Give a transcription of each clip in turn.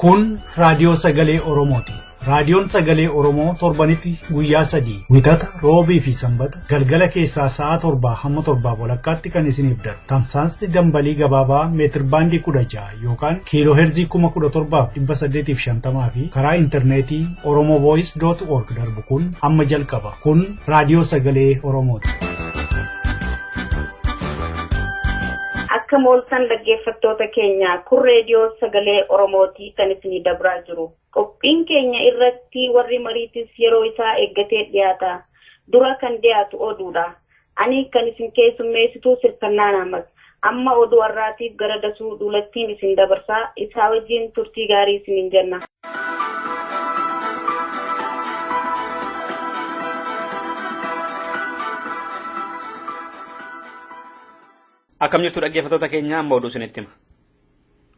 Kun raadiyoo sagalee Oromooti. Raadiyoon sagalee Oromoo torbanitti guyyaa sadii wixata roobii fi sanbata galgala keessaa sa'a 7 hamma 7:30 kan isiniif darbu. Tamsaasni dambalii gabaabaa meetir baandii 16 yookaan kiiloo heerzii 17,850 fi karaa intarneetii oromovoice.org darbu kun amma jalqaba. Kun raadiyoo sagalee Oromooti. Akka mooltan dhaggeeffattoota keenya kun reediyoo sagalee Oromootii kan isinii dabraa jiru. Qophiin keenya irratti warri mariitis yeroo isaa eeggatee dhiyaata. Dura kan dhiyaatu oduudha. Ani kan isin keessummeessitu Sirfannaan Ahmad. Amma oduu har'aatiif gara dasuu duulattiin isin dabarsaa. Isaa wajjin turtii gaarii isiniin jenna. Akkam jirtu dhaggeeffattoota keenya amma oduu isinitti hima.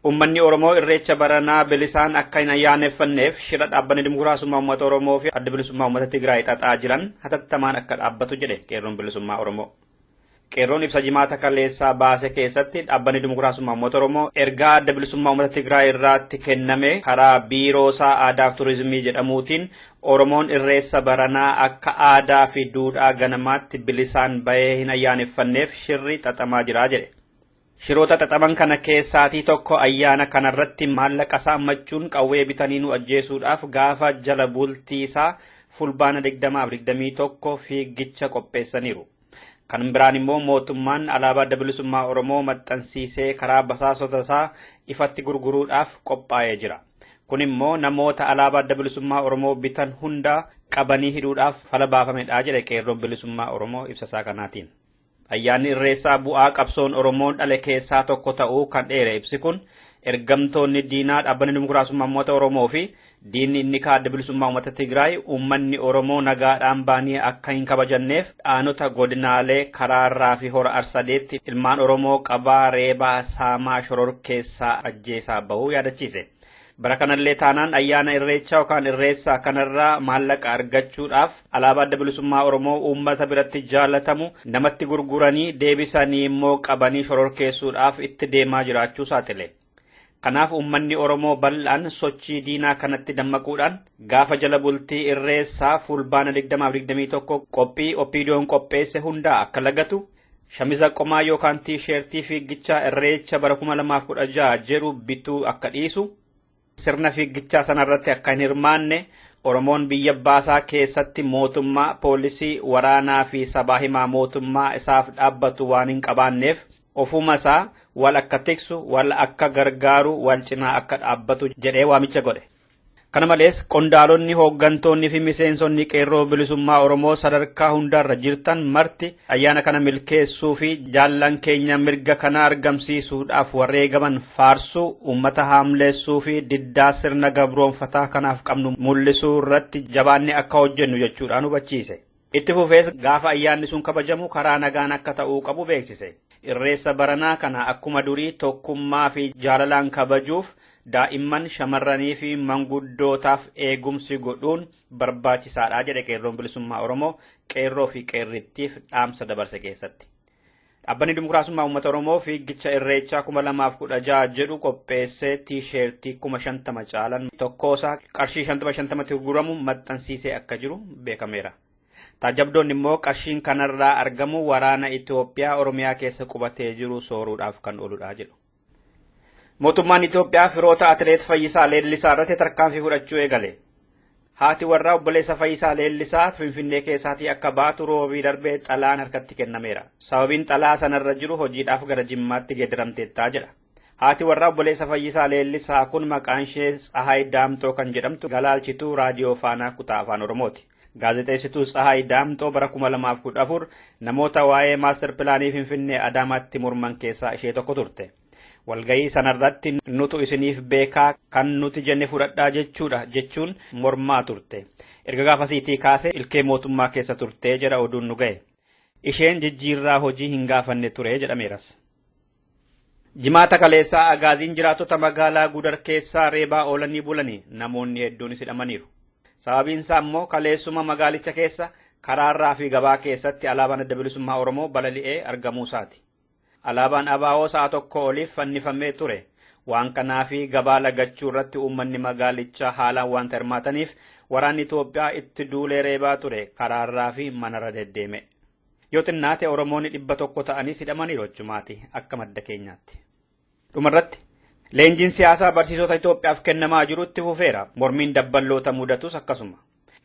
Uummanni Oromoo irreecha baranaa bilisaan akka hin ayyaaneffanneef shira dhaabbanni dimokiraasummaa uummata Oromoo fi adda bilisummaa uummata Tigraay xaxaa jiran hatattamaan akka dhaabbatu jedhe qeerroon bilisummaa Oromoo. Qeerroon ibsa jimaata kaleessaa baase keessatti dhaabbanni dimokiraasummaa uummata Oromoo ergaa adda bilisummaa uummata Tigraay irraatti kenname karaa biiroosaa aadaa fi turizimii jedhamuutiin Oromoon irreessa baranaa akka aadaa fi duudhaa ganamaatti bilisaan bahee hin ayyaaneffanneef shirri xaxamaa jira jedhe. Shiroota xaxaman kana keessaatii tokko ayyaana kanarratti maallaqa saammachuun qawwee bitanii nu ajjeesuudhaaf gaafa jala bultii isaa fulbaana 20-21 fiigicha qopheessaniiru. Kan biraan immoo mootummaan alaabaa adda bilisummaa Oromoo maxxansiisee karaa basaasota isaa ifatti gurguruudhaaf qophaa'ee jira. Kun immoo namoota alaabaa adda bilisummaa Oromoo bitan hunda qabanii hidhuudhaaf fala baafamedha jedhe qeerroon bilisummaa Oromoo ibsasaa kanaatiin. Ayyaanni irreessaa bu'aa qabsoon Oromoon dhale keessaa tokko ta'uu kan dheere ibsi kun ergamtoonni diinaa dhaabbanni dimokiraasummaa uummata Oromoo fi diinni inni adda bilisummaa uummata Tigraay uummanni Oromoo nagaadhaan baanii akka hin kabajanneef dhaanota godinaalee karaarraa fi hora arsadeetti ilmaan Oromoo qabaa reebaa saamaa shororkeessaa ajjeesaa bahuu yaadachiise. Bara kanallee taanaan ayyaana irreechaa yookaan irreessaa kanarraa maallaqa argachuudhaaf alaabaa adda bilisummaa Oromoo uummata biratti jaalatamu namatti gurguranii deebisanii immoo qabanii shororkeessuudhaaf itti deemaa jiraachuu saaxile. Kanaaf uummanni Oromoo bal'aan sochii diinaa kanatti dammaquudhaan gaafa jala bultii irreessaa fulbaana 20-21 qophii OPDO'n qopheesse hundaa akka lagatu shamiza qomaa yookaan tiisheertii fiigichaa irreecha bara 2016 jedhu bituu akka dhiisu sirna fiigichaa sanarratti akka hin hirmaanne Oromoon biyya baasaa keessatti mootummaa poolisii waraanaa fi sabaa himaa mootummaa isaaf dhaabbatu waan hin qabaanneef ofuma isaa wal akka tiksu wal akka gargaaru wal cinaa akka dhaabbatu jedhee waamicha godhe. Kana malees qondaalonni hooggantoonni fi miseensonni qeerroo bilisummaa Oromoo sadarkaa hundarra jirtan marti ayyaana kana milkeessuu fi jaallan keenya mirga kana argamsiisuudhaaf wareegaman faarsuu uummata haamleessuu fi diddaa sirna gabroonfataa kanaaf qabnu mul'isuu irratti jabaanni akka hojjennu jechuudhaan hubachiise. Itti fufees gaafa ayyaanni sun kabajamu karaa nagaan akka ta'uu qabu beeksise. Irreessa baranaa kana akkuma durii tokkummaa fi jaalalaan kabajuuf daa'imman shamarranii fi manguddootaaf eegumsi godhuun barbaachisaadha jedhe qeerroon bilisummaa Oromoo qeerroo fi qeerrittiif dhaamsa dabarse keessatti. Dhaabbanni dimokiraasummaa uummata Oromoo fiigicha irreechaa 2016 jedhu qopheessee tiisheertii 50,000 caalan tokkoosaa qarshii 50-50 gurguramu maxxansiisee akka jiru beekameera. Taajabdoonni immoo qarshiin kanarraa argamu waraana Itoophiyaa Oromiyaa keessa qubatee jiru sooruudhaaf kan ooludha jedhu. Mootummaan Itoophiyaa firoota atileet Fayyisaa Leellisaa irratti tarkaanfii fudhachuu eegale. Haati warraa obboleessa Fayyisaa Leellisaa Finfinnee keessaatii akka baatu roobii darbee xalaan harkatti kennameera. Sababiin xalaa sanarra jiru hojiidhaaf gara Jimmaatti geeddaramteettaa jedha. Haati warraa obboleessa Fayyisaa Leellisaa kun maqaan ishee Tsahaay Daamtoo kan jedhamtu galaalchituu raadiyoo Faanaa kutaa Afaan Oromooti. Gaazexeessituu Tsahaay Daamtoo bara 2014 namoota waa'ee maaster pilaanii Finfinnee Adaamaatti morman keessaa ishee tokko turte. Walgayii sanarratti nutu isiniif beekaa kan nuti jenne fudhadhaa jechuudha jechuun mormaa turte. Erga gaafasiitii kaasee ilkee mootummaa keessa turte jedha oduun nu ga'e. Isheen jijjiirraa hojii hin gaafanne ture jedhameeras. Jimaata kaleessaa agaaziin jiraattota magaalaa Gudar keessaa reebaa oolanii bulanii namoonni hedduunis hidhamaniiru. Sababiin isaa immoo kaleessuma magaalicha keessa karaarraa fi gabaa keessatti alaabaan adda bilisummaa Oromoo balali'ee argamuu isaati. Alaabaan ABO sa'a tokko oliif fannifamee ture. Waan kanaafi gabaa lagachuu irratti uummanni magaalichaa haalaan waan hirmaataniif waraanni Itoophiyaa itti duulee reebaa ture karaarraa fi manarra deddeeme. Yoo xinnaate Oromoonni 100 ta'anis hidhamaniiru achumaati akka madda keenyaatti. Dhumarratti leenjiin siyaasaa barsiisota Itoophiyaaf kennamaa jirutti fufeera. Mormiin dabballoota mudatus akkasuma.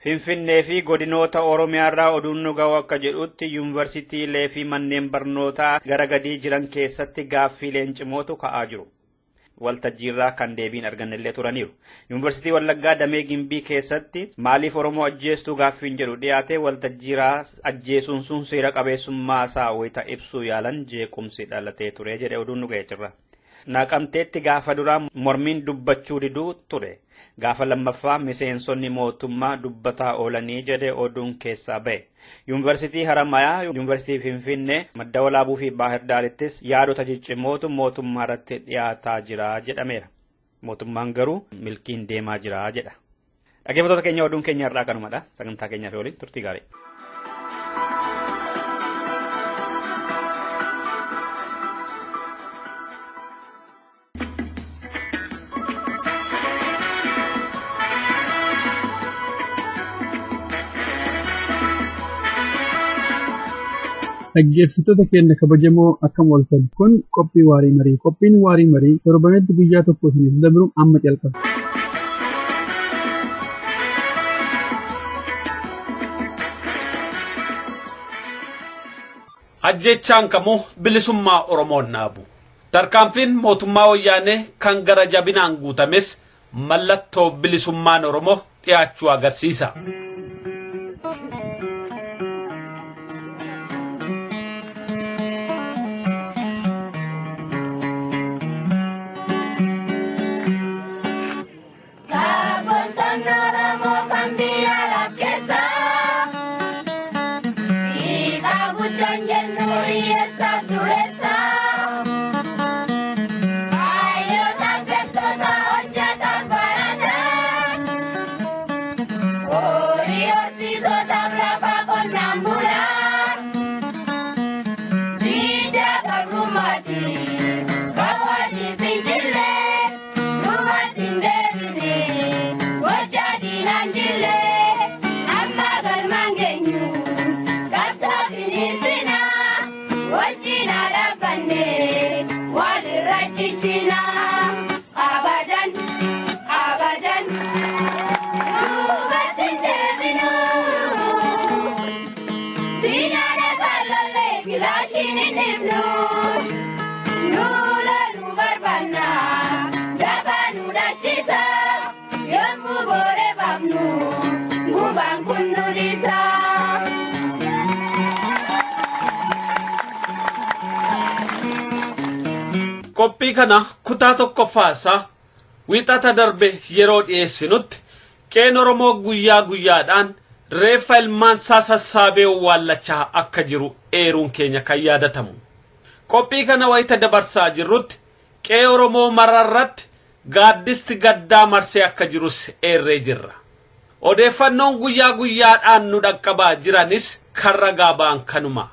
Finfinnee fi godinoota Oromiyaarraa oduun nu ga'u akka jedhutti yuunivarsiitiilee fi manneen barnootaa gara gadii jiran keessatti gaaffiileen cimootu ka'aa jiru. Waltajjiirraa kan deebiin argannellee turaniiru. Yuunivarsiitii Wallaggaa Damee Gimbii keessatti maaliif Oromoo ajjeestuu gaaffiin jedhu dhiyaate waltajjiiraa ajjeesuun sun seera qabeessummaa isaa wayita ibsuu yaalan jeequmsi dhalatee ture jedhe oduun nu ga'e jirra. Naqamteetti gaafa duraa mormiin dubbachuu diduu ture. Gaafa lammaffaa miseensonni mootummaa dubbataa oolanii jedhe oduun keessaa ba'e. Yuunivarsiitii Haramayaa, Yuunivarsiitii Finfinnee, Madda Walaabuu fi Baahir Daarittis yaadota ciccimootu mootummaa irratti dhiyaataa jira jedhameera. Mootummaan garuu milkiin deemaa jira jedha. Dhaggeeffattoota keenya oduun keenya irraa kanumadha. Sagantaa keenyaa fi waliin turtii gaarii. Dhaggeeffattoota keenya kabajamoo akkam ooltan kun qophii waarii marii. Qophiin waarii marii torbanitti guyyaa tokko isiniif dabru amma jalqaba. Ajjechaan kamuu bilisummaa Oromoon naabu. Tarkaanfiin mootummaa wayyaanee kan gara jabinaan guutames mallattoo bilisummaan Oromoo dhiyaachuu agarsiisa. Qophii kana kutaa tokkoffaasaa wixata darbe yeroo dhiyeessinutti qeen Oromoo guyyaa guyyaadhaan reeffa ilmaansaa sassaabee owwaallachaa akka jiru eeruun keenya kan yaadatamu. Qophii kana wayita dabarsaa jirrutti qe'ee Oromoo mararratti gaaddisti gaddaa marsee akka jirus eerree jirra. Odeeffannoon guyyaa guyyaadhaan nu dhaqqabaa jiranis kan ragaa ba'an kanuma.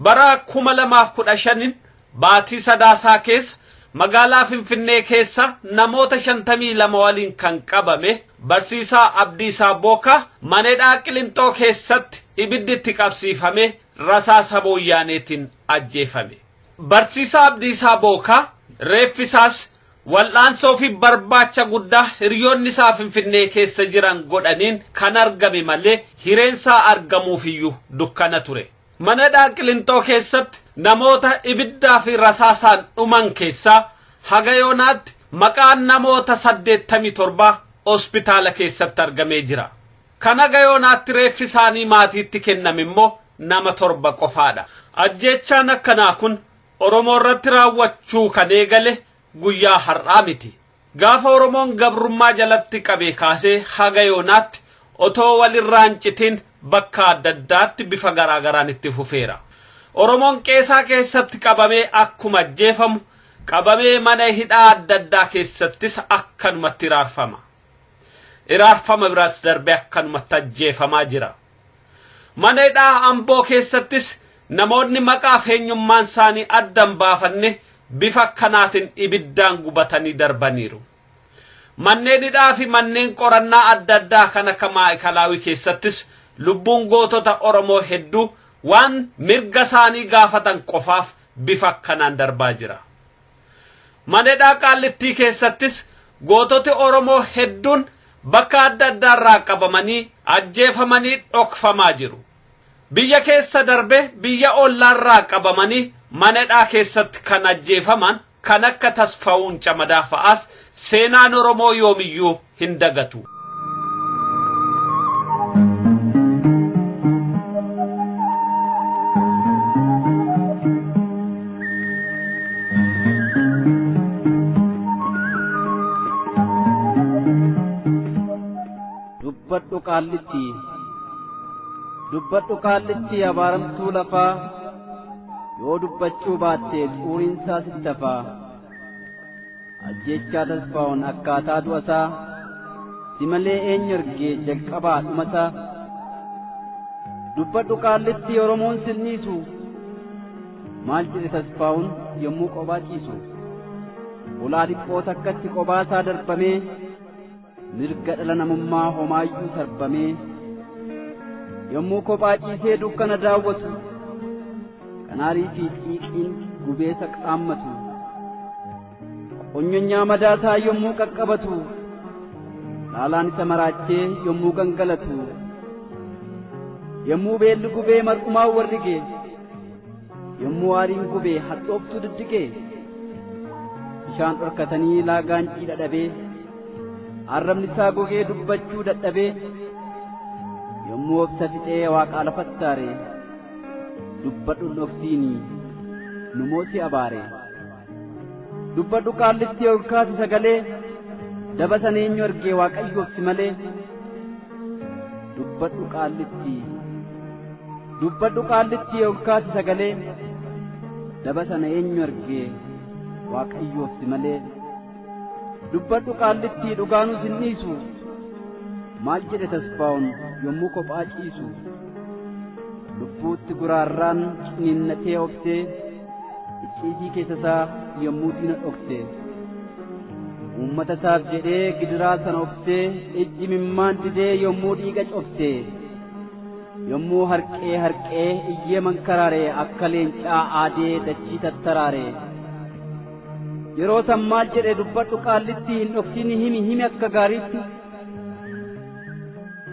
Bara 2015 baatii sadaasaa keessa magaalaa Finfinnee keessa namoota 52 waliin kan qabame barsiisaa Abdiisaa Bookaa manedhaa Qilinxoo keessatti ibiddi itti qabsiifame rasaasa booyyaaneetiin ajjeefame. Barsiisaa Abdiisaa Bookaa reeffisaas wal'aansoo fi barbaacha guddaa hiriyoonni isaa Finfinnee keessa jiran godhaniin kan argame malee hireensaa argamuufiyyuu dukkana ture. Manadhaa Qilinxoo keessatti namoota ibiddaa fi rasaasaan dhuman keessaa haga yoonaatti maqaan namoota 87 hospitaala keessatti argamee jira. Kan haga yoonaatti reeffi isaanii maatiitti kenname immoo nama 7 qofaadha. Ajjeechaan akkanaa kun Oromoo irratti raawwachuu kan eegale guyyaa har'aa miti. Gaafa Oromoon gabrummaa jalatti qabee kaasee haga yoonaatti otoo walirraa hin citin bakka adda addaatti bifa garaagaraan itti fufeera. Oromoon qeesaa keessatti qabamee akkuma ajjeefamu qabamee mana hidhaa adda addaa keessattis akkanumatti iraarfama. Iraarfama biraas darbee akkanumatti ajjeefamaa jira. Mana hidhaa Amboo keessattis namoonni maqaaf eenyummaan isaanii adda hin baafanne bifa akkanaatiin ibiddaan gubatanii darbaniiru. Manneen hidhaa fi manneen qorannaa adda addaa kan akka Maa'ikalaawii keessattis lubbuun gootota Oromoo hedduu waan mirga isaanii gaafatan qofaaf bifa akkanaan darbaa jira. Mana hidhaa Qaallittii keessattis goototi Oromoo hedduun bakka adda addaarraa qabamanii ajjeefamanii dhokfamaa jiru. Biyya keessa darbe biyya ollaarraa qabamanii mana hidhaa keessatti kan ajjeefaman kan akka Tasfaa'uun Camadaa fa'aas seenaan Oromoo yoomiyyuu hin dagatu. Dubbadhu Qaallitti, dubbadhu Qaallitti, abaaramtuu lafaa yoo dubbachuu baatte xuuriinsaa sitti hafaa. Ajjeechaa Tasfaa'uun akkaataa du'asaa si malee eenyu argee jalqabaa dhumasaa? Dubbadhu Qaallitti, Oromoon sinniisu maal jedhe Tasfaa'uun yommuu qobaa ciisu? Ulaa dhiphoo takkatti qobaasaa darbamee mirga dhala namummaa homaayyuu sarbamee, yommuu kophaa ciisee dukkana daawwatu, kanaarii fi xiiqiin gubeesa qaammatu, qonyonyaa madaasaa yommuu qaqqabatu, laalaan isa maraachee yommuu gangalatu, yommuu beelli gubee mar'umaan warrige, yommuu aariin gubee hadhooftuu diddige, bishaan dhorkatanii laagaan ciidha dhabee, arrabni isaa gogee dubbachuu dadhabee, yommuu obsa fixee waaqaa lafattaare, dubbadhu dhoksiini numoo si abaare. Dubbadhu Qaallitti, ol kaasi sagalee, daba sana eenyu argee Waaqayyoof si malee? Dubbadhu Qaallitti, dubbadhu Qaallitti, ol kaasi sagalee, daba sana eenyu argee Waaqayyoof si malee? Dubbadhu Qaallitti, dhugaanuus hin dhiisu. Maal jedhe Tasfaa'uun yommuu kophaa ciisu? Lubbuutti guraarraan ciniinnatee obsee icciitii keessa isaa yommuu diina dhokse, uummata isaaf jedhee gidiraa sana obsee, ijji mimmaan didee yommuu dhiiga cobse, yommuu harqee harqee iyyee mankaraare, akka leencaa aadee dachii tattaraare, yeroo san maal jedhe? Dubbadhu Qaallitti, hin dhoksini, himi, himi akka gaariitti.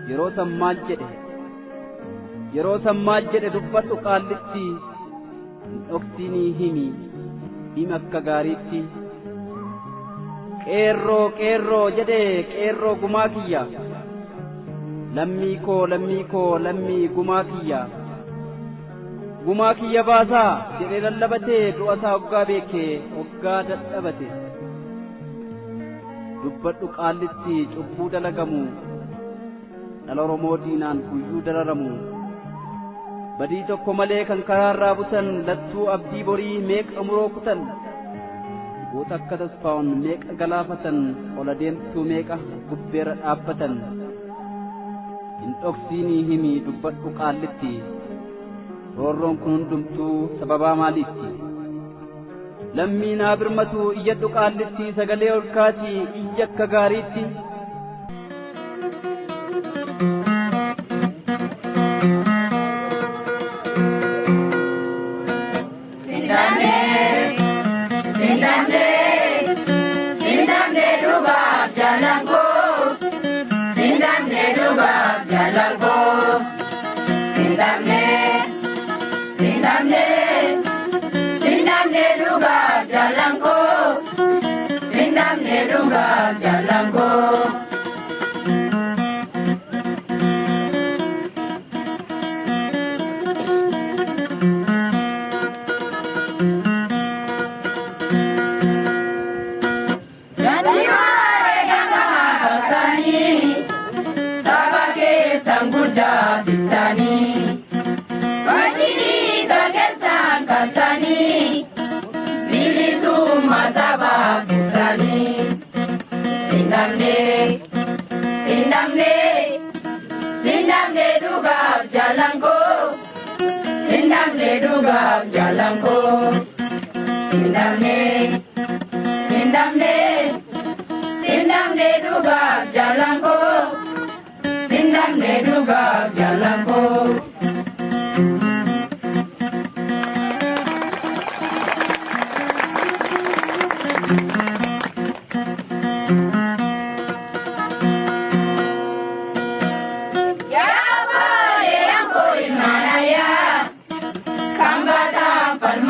Yeroo san maal jedhe? Yeroo san maal jedhe? Dubbadhu Qaallitti, hin dhoksinii, himi, himi akka gaariitti. Qeerroo, qeerroo jedhe, qeerroo gumaa kiyya, lammii koo, lammii koo, lammii gumaa kiyya, gumaa kiyya baasaa jedhee lallabatee du'a isaa hoggaa beekee hoggaa dadhabate. Dubbadhu Qaallitti, cubbuu dalagamu, dhala Oromoo diinaan guyyuu dararamu, badii tokko malee kan karaarraa butan, lattuu abdii borii meeqa muroo kutan, goota akka Tasfaa'uun meeqa galaafatan, ola deemtuu meeqa gubbeerra dhaabbatan. Hin dhoksiinii himi, dubbadhu Qaallitti, roorroon kun hundumtuu sababaa maaliitti? Lammii naa birmatu iyyadhu Qaallitti, sagalee ol kaasii iyya akka gaariitti. Sindamne, sindamne, sindamne dhugaaf jaallankoo. Sindamne dhugaaf jaallankoo.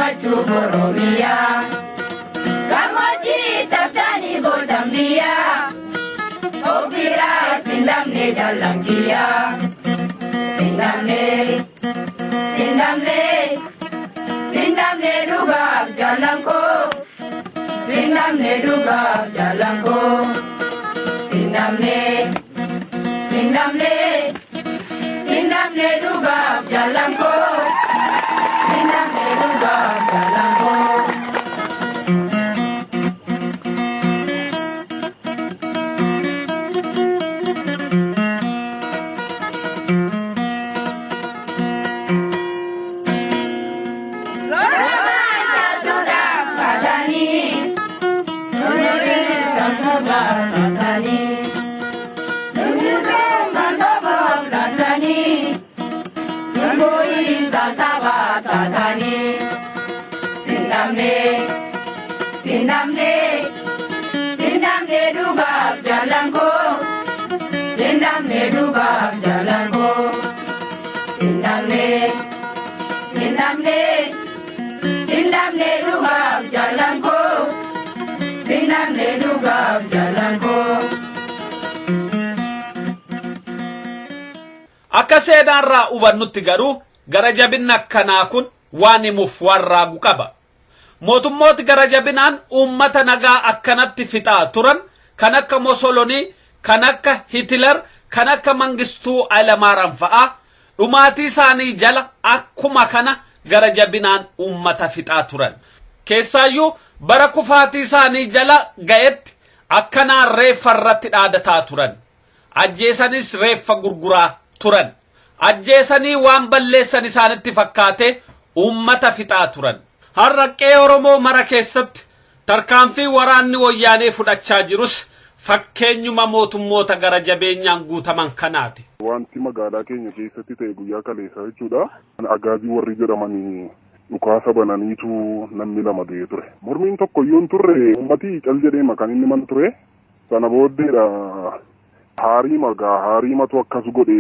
Oromia, gammoojjii tabtaanii gootambiya, ofiiraa sindamne jaallankiya, sindamne, sindamne, sindamne dhugaaf jaallankoo, sindamne dhugaaf jaallankoo, sindamne, sindamne, sindamne dhugaaf jaallankoo. Sindamne dhugaaf jaallankoo. Sindamne, sindamne, sindamne dhugaaf jaallankoo, sindamne dhugaaf jaallankoo, sindamne, sindamne, sindamne dhugaaf jaallankoo, sindamne dhugaaf jaallankoo. Akka seenaarraa hubannutti garuu gara jabinni akkanaa kun waan himuuf waan raagu qaba. Mootummooti gara jabinaan uummata nagaa akkanatti fixaa turan kan akka Mosolonii, kan akka Hitilar, kan akka Mangistuu Hayilamaariyaam fa'aa dhumaatii isaanii jala akkuma kana gara jabinaan uummata fixaa turan. Keessaayyuu bara kufaatii isaanii jala ga'etti akkanaan reeffa irratti dhaadataa turan. Ajjeesanis reeffa gurguraa turan. Ajjeesanii waan balleessan isaanitti fakkaate uummata fixaa turan. Har'a qe'ee Oromoo mara keessatti tarkaanfii waraanni wayyaanee fudhachaa jirus fakkeenyuma mootummoota gara jabeenyaan guutaman kanaati. Wanti magaalaa keenya keessatti ta'e guyyaa kaleessaa jechuudha. Agaazii warri jedhamanii dhukaasa bananiitu namni lama du'ee ture. Mormiin tokko iyyuu hin turre, uummati cal jedheema kan inni mana ture. Sana booddeedha haarii magaa haariimatu akkas godhe.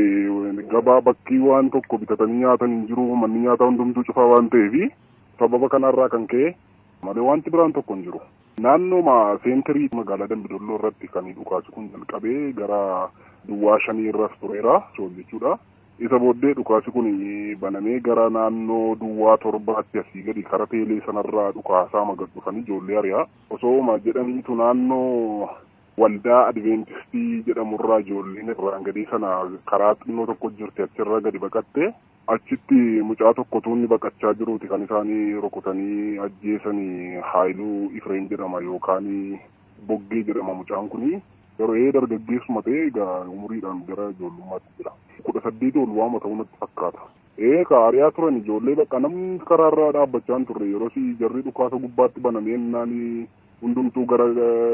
Gabaa bakkii waan tokko bitatanii nyaatan hin jiru, manni nyaataa hundumtuu cufaa waan ta'eefi sababa kanarraa kan ka'e malee wanti biraan tokko hin jiru. Naannooma seentarii magaalaa Dambidolloo irratti kan dhukaasi kun jalqabee gara duwwaa shanii irras tureera sool jechuudha. Isa booddee dhukaasi kun banamee gara naannoo duwwaa torbaatti asii gadi kara teelee sanarraa dhukaasaa magar dhufanii ijoollee ari'aa. Osooma jedhaniitu naannoo waldaa Adventistii jedhamurraa ijoolleen irraan gadii sana karaa xinnoo tokko jirti, achirra gadi baqatte. Achitti mucaa tokko tuunni baqachaa jiruuti kan isaanii rukutanii ajjeesanii. Haayiluu Ifreen jedhama yookaan Boggee jedhama mucaan kuni. Yeroo ee dargaggeessuma ta'e egaa umuriidhaan gara ijoollummaatti jira. 18 ol waama ta'uu natti fakkaata. Ee kaariyaa turan ijoollee, bakka namni karaarraa dhaabbachaa hin turre. Yeroo si jarri dhukaasa gubbaatti banamee naan hundumtuu gara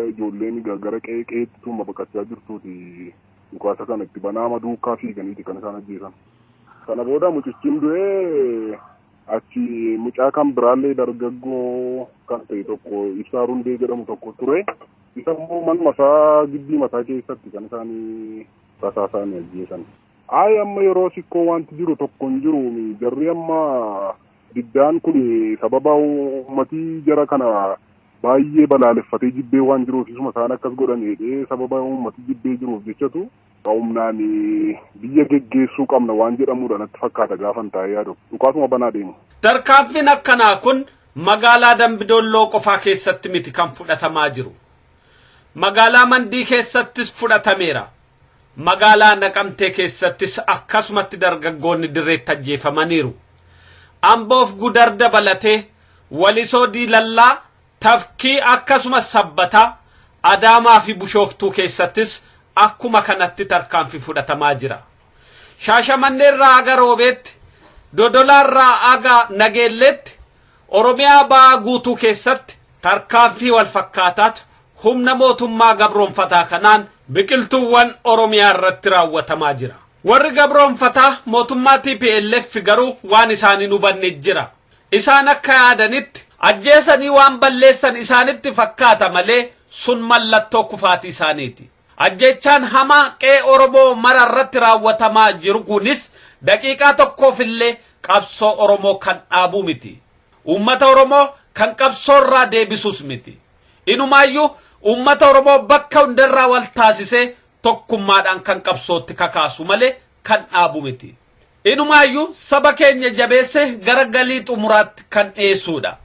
ijoolleen gara qe'ee qe'eetti tuma baqachaa jirtuuti dhukaasa kana itti banaama duukaa fiiganiiti kan isaan ajjeesan. Kana booda mucichiin du'ee achi mucaa kan biraallee dargaggoo kan ta'e tokko Ibsaa Rundee jedhamu tokko ture. Isa immoo manuma isaa gibbii mataa keessatti kan isaan rasaasan ajjeesan. Ayi amma yeroo sikkoo wanti jiru tokko hin jiru. Jarri amma diddaan kun sababa uummatii jara kana baay'ee balaaleffatee jibbee waan jiruuf isuma isaan akkas godhan jedhee, sababa uummatii jibbee jiruuf jechatu humnaan biyya geggeessuu qabna waan jedhamudha natti fakkaata gaafan taa'ee yaadu. Dhukaasuma banaa deemu. Tarkaanfiin akkanaa kun magaalaa Dambidolloo qofaa keessatti miti kan fudhatamaa jiru. Magaalaa Mandii keessattis fudhatameera. Magaalaa Naqamtee keessattis akkasumatti dargaggoonni dirreetti ajjeefamaniiru. Amboof Gudar dabalatee Walisoo, Diilallaa, Tafkii, akkasumas Sabbataa, Adaamaa fi Bushooftuu keessattis akkuma kanatti tarkaanfii fudhatamaa jira. Shaashamanneerraa aga Roobeetti, Dodolaarraa aga Nageelleetti, Oromiyaa ba'aa guutuu keessatti tarkaanfii wal fakkaataatu humna mootummaa gabroonfataa kanaan biqiltuuwwan Oromiyaa irratti raawwatamaa jira. Warri gabroonfataa mootummaa TPLF garuu waan isaan hin hubanne jira. Isaan akka yaadanitti ajjeesanii waan balleessan isaanitti fakkaata malee sun mallattoo kufaatii isaaniiti. Ajjeechaan hamaa qe'ee Oromoo mara irratti raawwatamaa jiru kunis daqiiqaa tokkoof illee qabsoo Oromoo kan dhaabuu miti. Uummata Oromoo kan qabsoo irraa deebisuus miti. Inumaayyuu uummata Oromoo bakka hundarraa wal taasisee tokkummaadhaan kan qabsootti kakaasu malee kan dhaabu miti. Inumaayyuu saba keenya jabeessee gara galii xumuraatti kan dhiyeessuudha.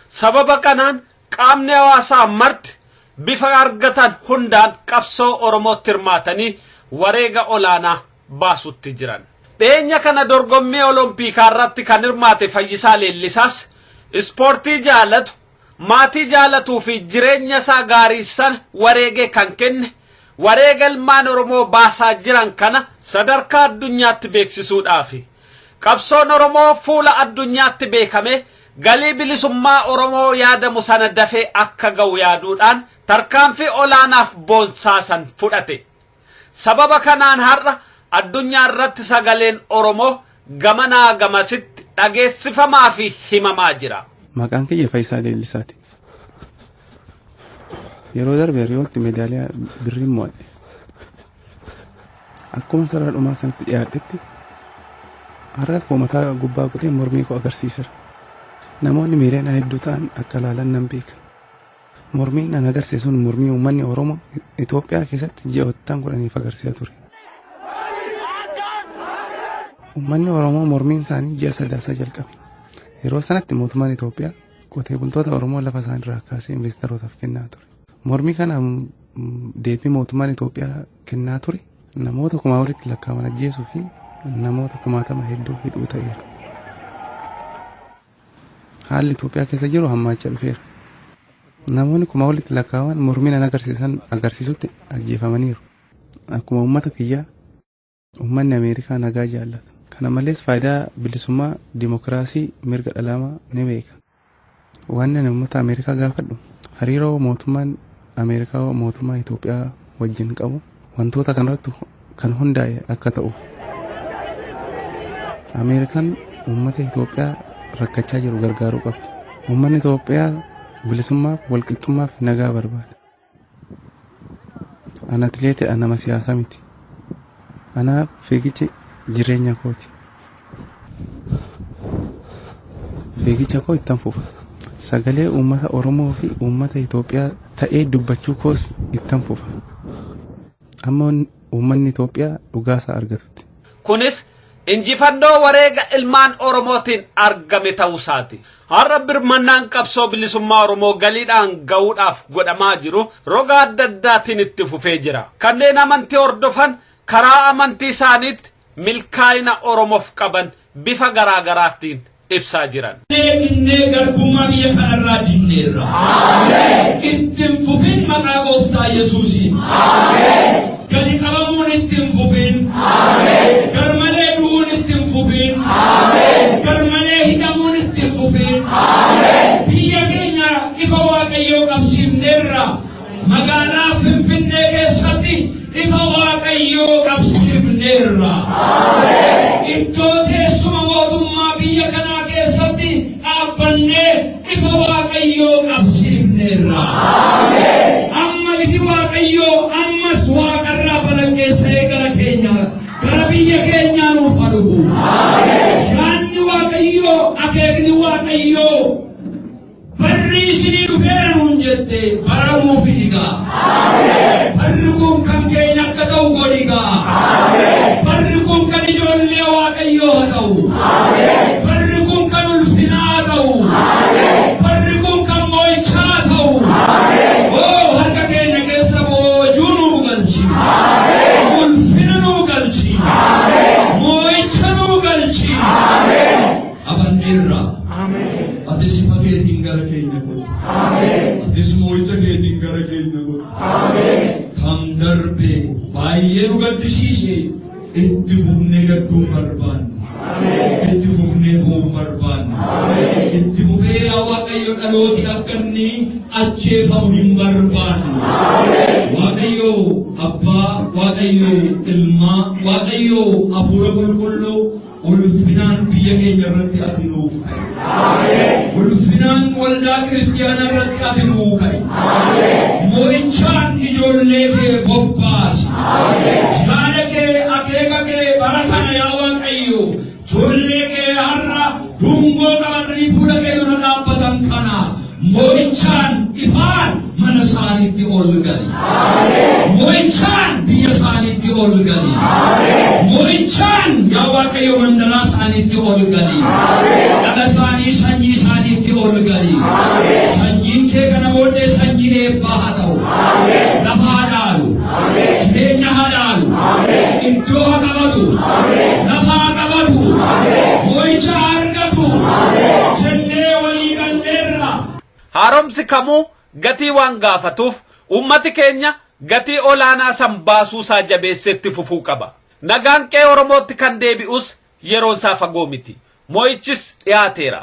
Sababa kanaan qaamni hawaasaa marti bifa argatan hundaan qabsoo Oromootti hirmaatanii wareega olaanaa baasutti jiran. Dhiyeenya kana dorgommii Oloompiikaa irratti kan hirmaate Fayyisaa Leellisaas ispoortii jaalatu, maatii jaalatuu fi jireenya isaa gaarii sana wareegee kan kenne wareega ilmaan Oromoo baasaa jiran kana sadarkaa addunyaatti beeksisuudhaafi. Qabsoon Oromoo fuula addunyaatti beekame galii bilisummaa Oromoo yaadamu sana dafee akka ga'u yaaduudhaan tarkaanfii olaanaaf boonsaasan fudhate. Sababa kanaan har'a addunyaa irratti sagaleen Oromoo gamanaa gamasitti dhageessifamaa fi himamaa jira. Maqaan kiyya Fayyisaa Leellisaati. Yeroo darbe Riyootti meedaaliyaa birriin mo'adhe. Akkuma sarara dhumaa sanatti dhiyaadhetti harka koo mataa gubbaa godhee mormii koo agarsiiseera. Namoonni miiliyoona hedduu ta'an akka ilaalan nan beeka. Mormiin an agarsiisuun mormii uummanni Oromoo Itoophiyaa keessatti ji'oottan 10f agarsiisaa ture. Uummanni Oromoo mormiin isaanii ji'a sadaasaa jalqabe. Yeroo sanatti mootummaan Itoophiyaa qotee bultoota Oromoo lafa isaaniirraa kaasee investorotaaf kennaa ture. Mormii kana deebii mootummaan Itoophiyaa kennaa ture namoota kumaa walitti lakkaa'aman ajjeesuu fi namoota kumaatama hedduu hidhuu ta'eera. Haalli Itoophiyaa keessa jiru hammaachaa dhufeera. Namoonni kumaa walitti lakkaa'aman mormiin an agarsiisan agarsiisutti ajjeefamaniiru. Akkuma uummata kiyyaa uummanni Ameerikaa nagaa jaallata. Kana malees faayidaa bilisummaa dimokiraasii mirga dhala namaa ni beeka. Waan ani uummata Ameerikaa gaafadhu hariiroo mootummaan Ameerikaa mootummaa Itoophiyaa wajjin qabu wantoota kanarratti kan hundaa'e akka ta'uuf. Ameerikaan uummata Itoophiyaa rakkachaa jiru gargaaruu qabdi. Uummanni Itoophiyaa bilisummaaf, walqixxummaaf nagaa barbaada. Ana atileetidha, nama siyaasaa miti. Anaaf fiigichi jireenya kooti. Fiigicha koo ittan fufa. Sagalee uummata Oromoo fi uummata Itoophiyaa ta'ee dubbachuu koos ittan fufa. Amma uummanni Itoophiyaa dhugaasaa argatutti. Kunis injifannoo wareega ilmaan Oromootiin argame ta'uusaati. Har'a birmannaan qabsoo bilisummaa Oromoo galiidhaan ga'uudhaaf godhamaa jiru roga adda addaatiin itti fufee jira. Kanneen amantii hordofan karaa amantii isaaniitti milkaa'ina Oromoof qaban bifa garaa garaatiin ibsaa jiran. Deebinnee garbummaa biyya kanarraa dinneerra. Ittiin fufin maqaa gooftaa Yesuusiin. Gadi qabamuun ittiin fufin. Garmalee du'uun ittiin fufin. Garmalee hidhamuun ittiin fufin. Biyya keenya ifa Waaqayyoo qabsiifneerra. Magaalaa Finfinnee keessatti ifa Waaqayyoo qabsiifneerra. Iddoo teessuma mootummaa biyya kanaa keessatti dhaabbannee ifa Waaqayyoo qabsiifneerra. Amma ifi Waaqayyoo ammas waaqarraa balaqqeessa'ee gara keenya gara biyya keenyaa nuuf haa dhufu. Yaanni Waaqayyoo akeekni Waaqayyoo barri isinii dhufeera nuun jette bara nuuf dhigaa. Barri kun kan keenya akka ta'u godhigaa. Barri kun kan ijoollee Waaqayyoo haa ta'u. Barri kun kan ulfinaa haa ta'u. Barri kun kan moo'ichaa haa ta'u. Oo harka keenya keessa boojuu nuu galchi. Ulfina nuu galchi. Moo'icha nuu galchi. Abanneerra. Atis ifa keetiin gara keenya godhu. Atis moo'icha keetiin gara keenya godhu. Kan darbe baay'ee nu gaddisiise itti fufnee gadduu barbaannu. Itti fufnee boo'uu barbaannu. Itti fufee yaa Dhalooti akka inni ajjeefamu hin barbaannu. Waaqayyo Abbaa, Waaqayyo Ilmaa, Waaqayyo Hafuura Qulqulluu, ulfinaan biyya keenya irratti ati nuuf ka'i. Ulfinaan waldaa kiristiyaanaa irratti ati nuu ka'i. Mo'ichaan ijoollee kee bobbaasi. Yaada kee, akeeka kee bara kana, yaa Waaqayyo, ijoollee kee har'a dungoo qabatanii fuula kee dura dhaabbatan kana mo'ichaan ifaan mana isaaniitti ol gali. Mo'ichaan biyya isaaniitti ol gali. Mo'ichaan, yaa Waaqayyo, mandalaa isaaniitti ol gali. Dhala isaanii, sanyii isaaniitti ol gali. Sanyiin kee kana booddee sanyii eebbaa haa ta'u. Lafa haa dhaalu. Jireenya haa dhaalu. Iddoo haa qabatu. Lafa haa qabatu. Mo'icha haa argatu. Jennee walii galleerra. Haaromsi kamuu gatii waan gaafatuuf, ummati keenya gatii olaanaa san baasuusaa jabeesseetti fufuu qaba. Nagaan qe'ee Oromootti kan deebi'us yeroo isaa fagoo miti. Mo'ichis dhiyaateera.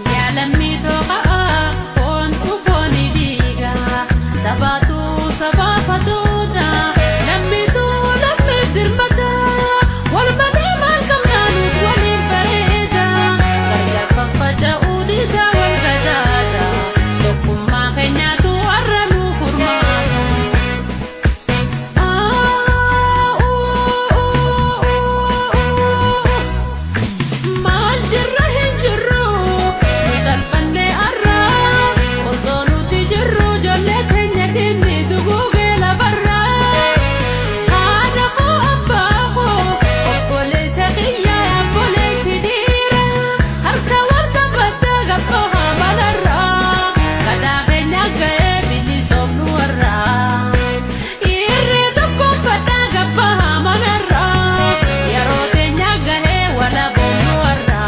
Jaalamni to'aa foontu fooni dhiiga, sabaatu sabaafatuuta, lammiitu lammiif dirmata, wal malee maal qabnaa nuti waliin bareeda, gargar faffaca'uu dhiisaa wal gadaata, tokkummaa keenyaatu har'a nu furmaata. Maal jirra hin jirru nu salphannee har'a, osoo nuti jirru ijoollee keenya diinni duguugee lafarra. Haadha koo, abbaa koo, obboleessa kiyya, obboleetti dhiira, harka wal qabadhaa gabboo haamalarra, gadaa keenya ga'ee bilisoomnu warra. Irree tokkoon badhaa gabbaa haamalarra, yeroo teenya ga'ee walaboomnu warra.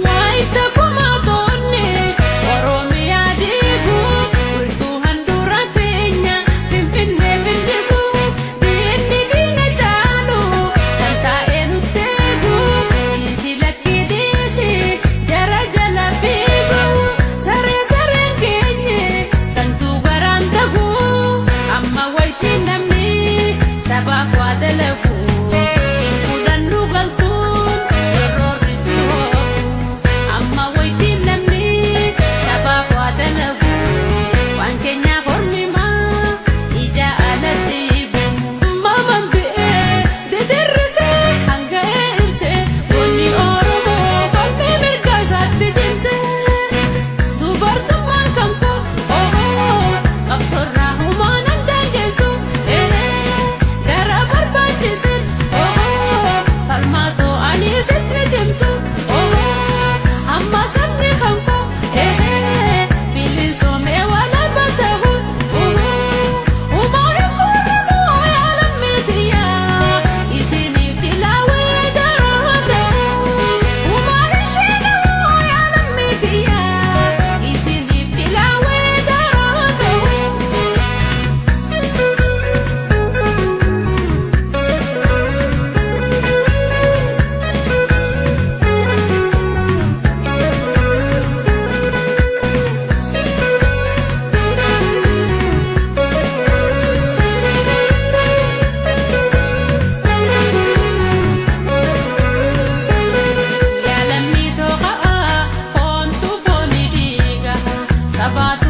Waayita kumaatonni Oromiyaa diigu, bultuu handhuura teenya Finfinnee findigu, diinni diina caalu kan taa'ee nutti eegu, dhiisi lakkii dhiisi jara jala fiigu, saree sareen keenye kantuu garaan tagu, amma wayitii namni sabaaf waa dalagu, hin fudhannu galtuun yeroo risi hootu, amma wayitii namni sabaaf waa dalagu, waan keenyaaf ormimaa ija alatti hibu. Maamaan bi'ee didirrisee hanga'ee ibsee, goonni Oromoo falmii mirga isaatti cimsee. Dubartummaan kan koo ohoo, qabsoorraa humaan daangessu gara barbaachisan ohoo, falmaatoo ani sitti cimsu ohoo, amma sabni kan koo bilisoomee walaba ta'u ohoo, humaa hin guurramu yaalammeetiyaa isiniif jilaawee daraa ta'u, humaa hin sheenamu yaalammeetiyaa isiniif jilaawee daraa ta'u. Jaalamni to'aa foontu fooni dhiiga, sabaatu